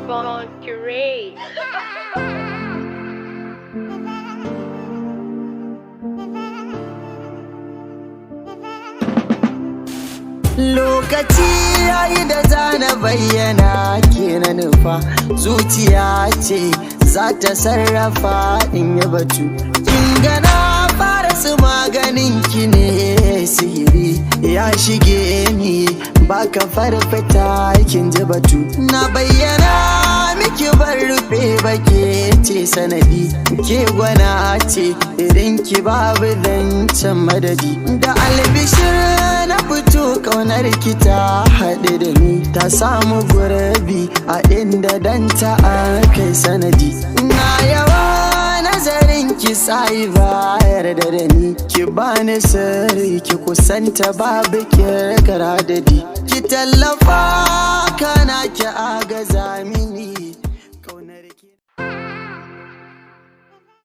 Monterey. Lokaci yayi da zana bayyana ke na nufa, zuciya ce za ta sarrafa in yi batu. Kin gana fara su maganin ki ne, sihiri ya shige ni, baka farfata, kin ji batu. Na bayyana miki, bar rufe bake ce sanadi, ke gwana ce, irin ki babu zancen madadi. Da albishir na fito, kaunar ki ta haɗu da ni, ta samu gurbi a inda dan ta kai sanadi. Na yawa nazarin ki sai bayar da ni, ki bani sirri, ki kusanta, babu kirkara dadi, ki tallafa